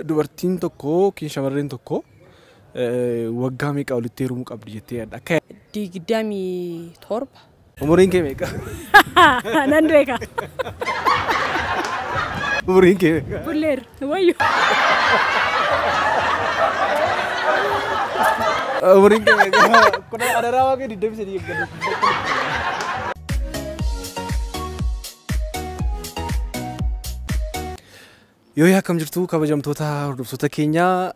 Dubartiin tokko yookiin shamarreen tokko waggaa meeqa walitti heerumuu qabdi jettee yaadda? Akka 27. Umuriin kee meeqa? Nan beeka. Umuriin kee meeqa? Bulleera. Wayyo. Umuriin kee meeqa? Kun adaraa waaqee 23 eeggatu. Yoo akkam jirtu kabajamtoota hordoftoota keenyaa,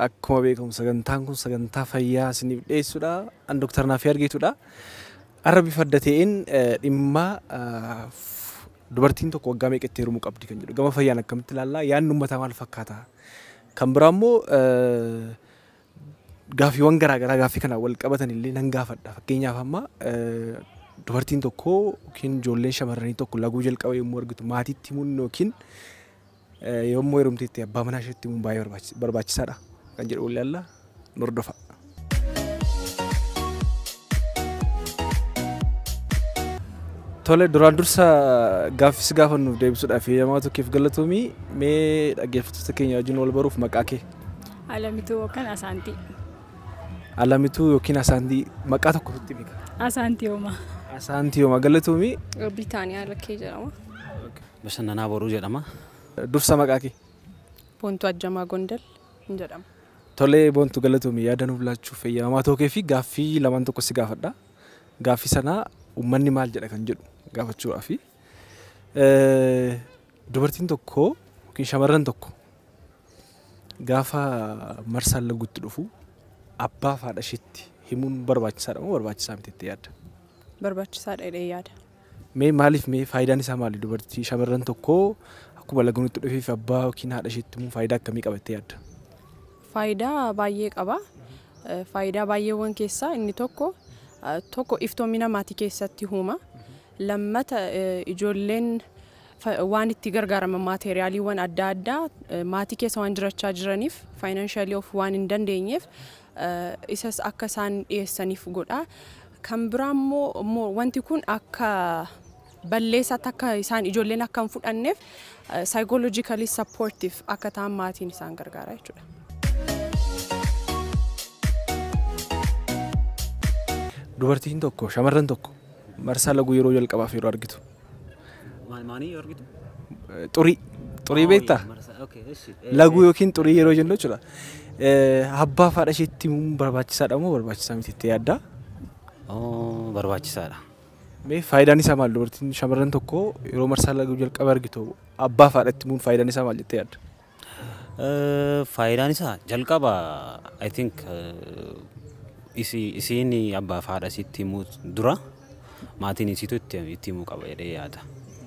akkuma beekamu sagantaan kun sagantaa fayyaa isiniif dhiyeessudha. An Dooktar Naafii Argeetudha. Har'a bifa adda ta'een dhimma dubartiin tokko waggaa meeqatti heerumuu qabdi kan jedhu gama fayyaan akkamitti ilaallaa, yaadni uummataa maal fakkaata? Kan biraa immoo gaaffiiwwan garaagaraa gaaffii kanaan wal qabatan illee nan gaafadha. Fakkeenyaaf amma dubartiin tokko yookiin ijoolleen shamarranii tokko laguu jalqaba yommuu argitu maatiitti himuun yookiin yommuu heerumteetti abbaa manaa isheetti himuun baay'ee barbaachisaadha kan jedhu ilaalla, nu hordofa. Tole, duraan dursa gaaffii si gaafannuuf deebisuudhaaf eeyyamaa tokkeef galatoomii. Mee dhaggeeffattoota keenya wajjin wal baruuf maqaa kee? Alamituu yookaan Asaantii. Alamituu yookiin Asaantii, maqaa tokko sitti beeka. Asaantii homaa. Asaantii homaa, galatoomii. Biritaaniyaa Lakkee jedhama. Bashannanaa Boruu jedhama. Dursa maqaa kee? Boontuu Ajjamaa Gondal hin jedhama. Tolee Boontuu, galatoomii yaada nuuf laachuuf eeyyamamaa ta'uu kee fi gaaffii lamaan tokko si gaafadha. Gaaffii sanaa uummanni maal jedha kan jedhu gaafachuudhaafi. Dubartiin tokko yookiin shamarran tokko gaafa marsaan laguutti dhufu abbaa fi haadha isheetti himuun barbaachisaadha moo barbaachisaa miti jettee yaadda? Barbaachisaadha jedhee yaada. Mee maaliif, mee faayidaan isaa maali? Dubartii shamarran tokko akkuma laguun itti dhufeef abbaa yookiin haadha isheetti himuun faayidaa akkamii qaba jettee yaadda? Faayidaa baay'ee qaba. Faayidaa baay'eewwan keessaa inni tokko iftoomina maatii keessatti uuma. Lammata ijoolleen waan itti gargaaraman maateeriyaaliiwwan adda addaa maatii keessa waan jiraachaa jiraniif financially of waan hin dandeenyeef isas akka isaan dhiyeessaniif godha. Kan biraa immoo wanti kun akka balleessaatti akka isaan ijoolleen akka hin fudhanneef psychologically supportive akka ta'an maatiin isaan gargaara jechuudha. Dubartiin tokko, shamarran tokko marsaa laguu yeroo jalqabaaf yeroo argitu. Maanii yoo argitu? Xurii. Xurii beektaa? Laguu yookiin xurii yeroo jennu jechuudha. Abbaa fi haadha isheetti himuun barbaachisaadha moo barbaachisaa miti jettee yaadda? Barbaachisaadha. Mee faayidaan isaa maali? Dubartiin shamarran tokko yeroo marsaa laguu jalqaba argitu abbaa fi haadhatti himuun faayidaan isaa maal jettee yaadda? Faayidaan isaa jalqaba I think isiin abbaa fi haadha isiitti himuu dura maatiin isiitu itti himuu qaba jedhee yaada.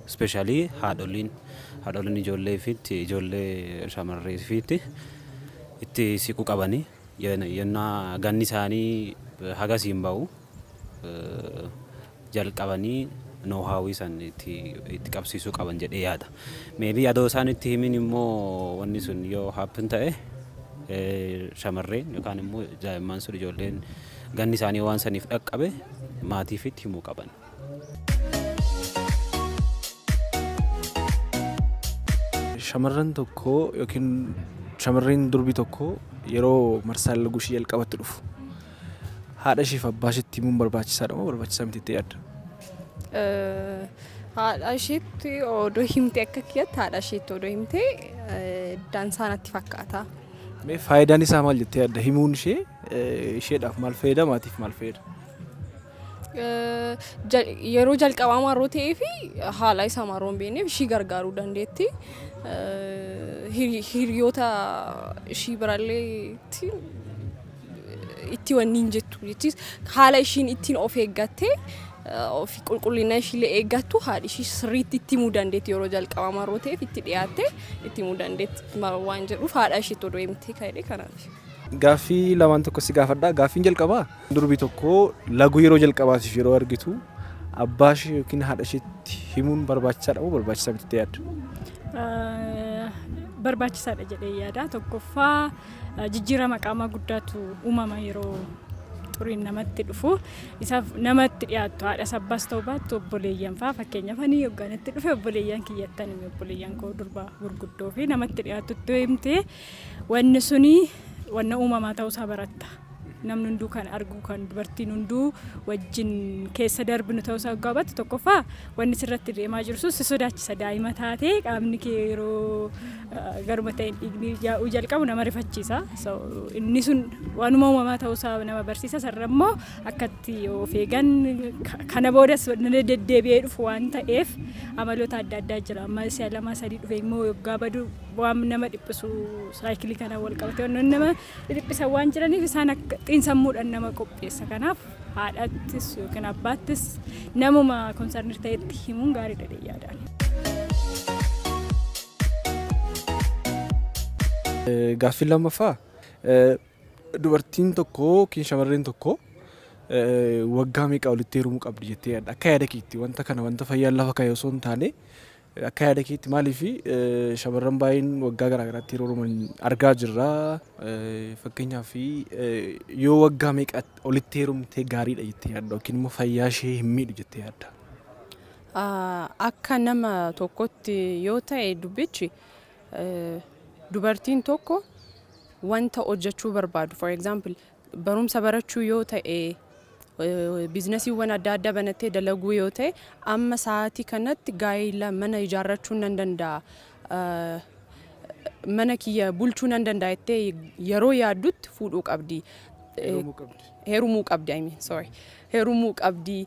Especially haadholiin ijoollee fiitti, ijoollee shamarree fiitti itti siquu qabanii yennaa ganni isaanii hagasiin ba'u jalqabanii know-how san itti qabsiisuu qaban jedhee yaada. Maybe adoo isaan itti himin immoo wanni sun yoo happen ta'e shamarreen yookaan immoo daa'imman sun ijoolleen ganni isaanii waan saniif dhaqqabe maatiif itti himuu qaban. Shamarran tokko yookiin shamarreen durbii tokko yeroo marsaan laguu ishee jalqabatti dhufu haadha isheef abbaa isheetti himuun barbaachisaadha moo barbaachisaa miti jettee yaadda? Haadha isheetti odoo himte, akka kiyyatti haadha isheetti odoo himte dansaa natti fakkaata. Mee faayidaan isaa maal jettee yaadda? Himuun ishee isheedhaaf maal fayyada? Maatiif maal fayyada? Yeroo jalqabaa marroo ta'ee fi haala isaa marroo hin beekneef ishii gargaaruu dandeetti. Hiriyoota ishii birallee itti wanni hin jettu jechuus haala ishiin ittiin of eeggattee ofii qulqullina ishiillee eeggattu haadhi ishii sirriitti itti himuu dandeetti, yeroo jalqabaa marroo ta'eef itti dhiyaattee itti himuu dandeetti waan jedhuuf haadha isheetti odoo himtee ka'edhe kanaaf. Gaaffii lamaan tokko si gaafadha. Gaaffiin jalqabaa durbi tokko laguu yeroo jalqabaatiif yeroo argitu abbaa ishee yookiin haadha isheetti himuun barbaachisaadha moo barbaachisaa miti jettee yaadda? Barbaachisaadha jedhee yaada. Tokkoffaa jijjiirama qaamaa guddaatu uumama yeroo Xuriin namatti dhufu isaaf namatti dhiyaattu haadha sabbaas ta'uu baattu obboleeyyan fa'aa, fakkeenyaaf ani yoggaanatti dhufe obboleeyyan kiyyattan hime, obboleeyyan koo durbaa gurguddoo fi namatti dhiyaattutti himte, wanni suni wanna uumamaa ta'uusaa baratta. Namni hunduu kan argu, kan dubartiin hunduu wajjin keessa darbinu ta'uusaa waggaa hubattu, tokkoffaa wanni sirratti deemaa jiru sun si sodaachisa. Daa'ima taatee qaamni kee yeroo garuma ta'een dhiigni yaa'uu jalqabu nama rifachiisa. Inni sun waanuma uumamaa ta'uusaa nama barsiisa. Sarara immoo akkatti of eegan kana boodas deddeebi'ee dhufu waan ta'eef amaloota adda addaa jira. Amma si'a lama sadii dhufe immoo yoggaa badu waan nama dhiphisu, saayikilii kana wal qabate wantoonni nama dhiphisan waan jiraniif isaan akka xiinsammuudhaan nama qopheessa. Kanaaf haadhattis yookiin abbaattis namuma concerned ta'etti himuun gaariidha jedhee yaadaan. Gaaffiin lammaffaa, dubartiin tokko yookiin shamarreen tokko waggaa meeqa walitti heerumuu qabdi jettee yaadda? Akka yaada keetti, wanta kana wanta fayyaan lafa kaa'e osoo hin taane, akka yaada keetti, maaliif shamarran baay'een waggaa garaa garaatti yeroo heeruman argaa jirra. Fakkeenyaaf yoo waggaa meeqa olitti heerumtee gaariidha jettee yaadda yookiin immoo fayyaa ishee hin miidhu jettee yaadda? Akka nama tokkotti yoo ta'e dubbichi, dubartiin tokko wanta hojjechuu barbaadu, for example barumsa barachuu yoo ta'e, biizinasiiwwan adda addaa banattee dalaguu yoo ta'e, amma sa'aatii kanatti gaa'ela mana ijaarrachuu nan danda'a, mana kiyya bulchuu nan danda'a jettee yeroo yaaddutti fuudhuu qabdi. Heerumuu qabdi, I mean, sorry. Heerumuu qabdi.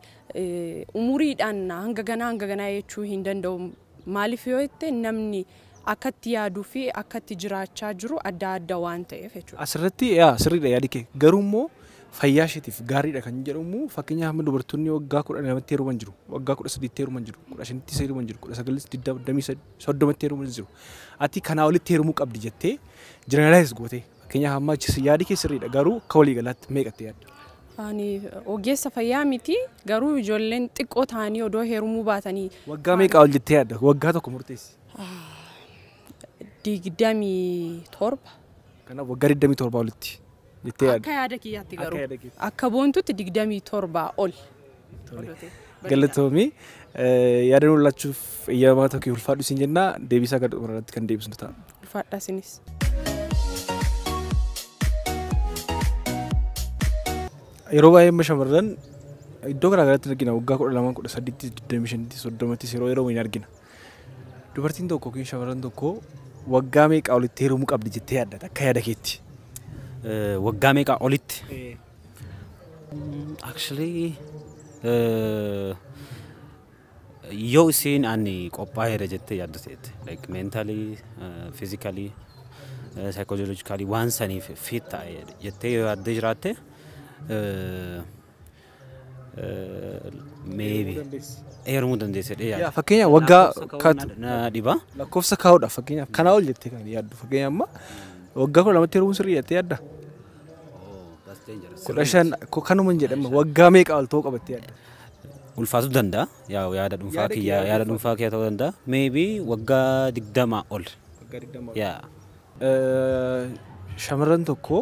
Umuriidhaan hanga ganaa hanga ganaa jechuu hin danda'u. Maaliif yoo jette, namni akkatti yaaduu fi akkatti jiraachaa jiru adda adda waan ta'eef jechuudha. Asirratti yaa sirriidha yaadi kee, garuu immoo fayyaa isheetiif gaariidha kan jedhamu, fakkeenyaaf amma dubartoonni waggaa 12tti heeruman jiru, waggaa 13tti heeruman jiru, 15tti heeruman jiru, 19tti, 20, 23, 30tti heeruman jiru. Ati kanaa olitti heerumuu qabdi jettee generalize gootee, fakkeenyaaf amma yaadi kee sirriidha, garuu akka waliigalaatti meeqatti yaadda? Ani ogeessa fayyaa miti, garuu ijoolleen xiqqoo ta'anii odoo heerumuu baatanii. Waggaa meeqaa ol jettee yaadda? Waggaa tokko murteessi. 27. Kanaaf waggaa 27 olitti jettee yaadda. Akka yaada kiyyaatti Akka garuu. yaada keetti. Akka boontutti 27 ol. Galatoomii, yaada nuuf laachuuf eeyyamaa tokko ulfaadhu siin jenna, deebisaa gara xumuraatti kan deebisnu ta'a. Ulfaadhaa isinis. Yeroo baay'ee amma shamarran iddoo garaa garaatti argina, waggaa 12, 13tti, 25tti, 30ttis yeroo yeroo hin argina. Dubartiin tokko yookiin shamarran tokko waggaa meeqaa olitti heerumuu qabdi jettee yaadda akka yaada keetti? Waggaa meeqaa olitti? Actually, yoo isiin ani qophaa'eera jettee yaaddu ta'etti, like mentally, physically, psychologically waan saniif fit ta'e jettee yoo yaaddee jiraatte, maybe heerumuu dandeesse jedhee yaada. Fakkeenyaaf waggaa Na dhiba. Lakkoofsa kaa'uudha, fakkeenyaaf kanaa ol jettee kan yaaddu, fakkeenyaaf amma waggaa 12tti heerumuun sirrii jettee yaadda? 15 kanuma hin jedhama, waggaa meeqa ol ta'uu qabattee yaadda? Ulfaatuu danda'a. Yaada dhuunfaa Yaada kee kiyya, yaada dhuunfaa kiyya ta'uu danda'a. Maybe waggaa 20 ol. Waggaa 20 ol. Yaa. Shamarran tokko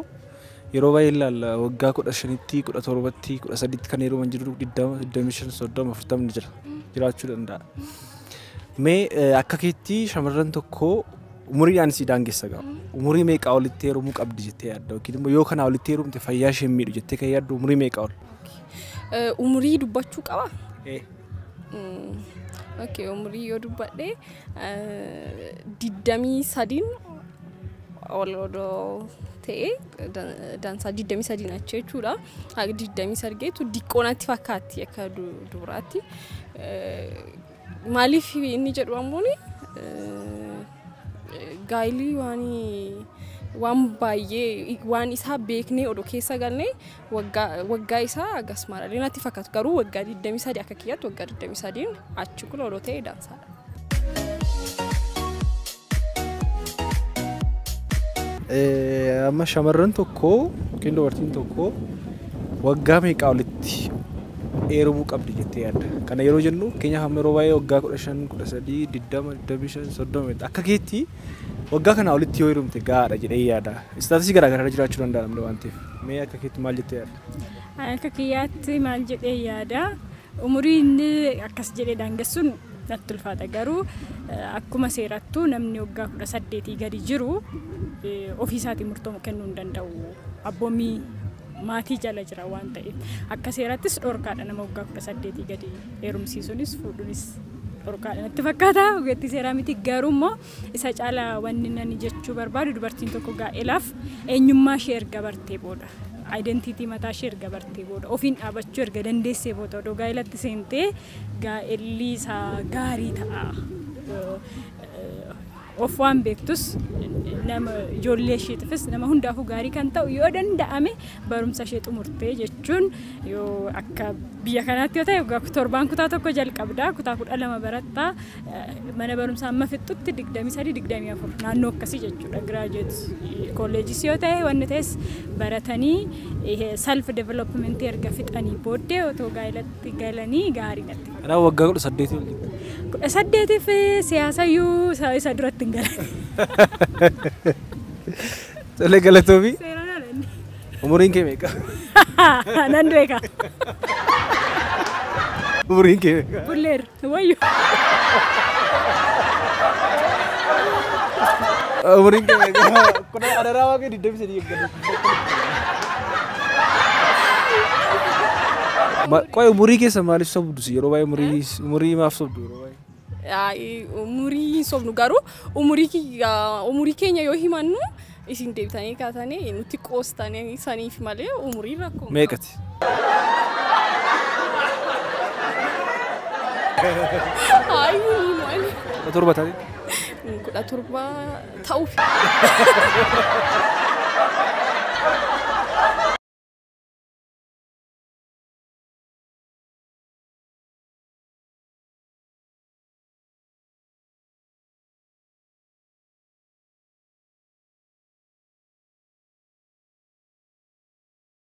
yeroo baay'ee ilaalla, waggaa 15tti, 17tti, 18tti kan heeruman jiru, 20, 25, 30, 40 jira jiraachuu danda'a. Mee akka keetti shamarran tokko umuriidhaan si daangessa ga'a. Umurii meeqaa olitti heerumuu qabdi jettee yaadda, yookiin immoo yoo kanaa olitti heerumte fayyaa ishee hin miidhu jettee kan yaaddu umurii meeqaa ol? Umurii dubbachuu qaba? Okay, umurii yoo dubbadhe 23n ol odoo ta'e dansaa, 23n achi jechuudha. Haga 23 geetu diqqoo natti fakkaatti akka dubaraatti. Maaliif inni jedhu ammoo, gaayilii waan baay'ee waan isaa beeknee odoo keessa galnee waggaa isaa akkas maalalee natti fakkaatu, garuu waggaa 23, akka kiyyaatti waggaa 23 achi kun odoo ta'e dansaadha. Amma shamarran tokko yookiin dubartiin tokko waggaa meeqaa olitti heerumuu qabdi jettee yaadda? Kana yeroo jennu, fakkeenyaaf amma yeroo baay'ee waggaa 15, 13, 20, 25, 30, akka keetti waggaa kana olitti yoo heerumte gahaadha jedhee yaada. Status garaa garaa jiraachuu danda'a namni waan ta'eef. Mee akka keetti maal jettee yaadda? Akka kiyyaatti maal jedhee yaada, umuriin akkas jedhee daangessuun natti ulfaata, garuu akkuma seerattuu namni waggaa 18 gadi jiru ofii isaatii murtoo kennuu hin danda'u. Abboommii maatii jala jira waan ta'eef, akka seerattis dhorkaadha, nama waggaa 18 gadi heerumsiisuunis fuudhuunis dhorkaadha natti fakkaata. Ogeettii seeraa miti, garuu immoo isa caalaa wanni nani jechuu barbaadu, dubartiin tokko gaa'elaaf eenyummaa ishee erga bartee booda, identity mataa ishee erga bartee booda, ofiin dhaabachuu erga dandeessee booda odoo gaa'elatti seentee gaa'elli isaa gaarii ta'a. Of waan beektus nama ijoollee isheetiifis nama hundaafuu gaarii kan ta'u, yoo danda'ame barumsa ishee xumurtee jechuun, yoo akka biyya kanaatti yoo ta'e waggaa 7n kutaa 1 jalqabdaa, kutaa 12 barattaa, mana barumsaa amma fixxutti 23, 24 naannoo akkasii jechuudha. Graduate kolleejis yoo ta'e wanni ta'es baratanii self developmentii erga fixanii booddee otoo gaa'elatti galanii gaarii natti fakkaata. Kanaaf waggaa 18 ol jette. 18f siyaasayyuu isa duratti hin galan. Tolee, galatoomii. Seeraan ala inni. Umuriin kee meeqa? Nan beeka. Umuriin kee meeqa? Bulleera. Wayyo. Umuriin kee meeqa? Kun adaraa waaqee 23 eeggatu. Qoy, umurii keessa maaliif sobdu yeroo baay'ee? Umurii maaf sobdu yeroo baay'ee? Umurii hin sobnu, garuu umurii keenya yoo himannu isin deebitanii kaatanii nutti qoostanii saniif malee umurii rakkoo hin qabu. Meeqati? Hayi, ni maali? 17 taate? 17 ta'uuf.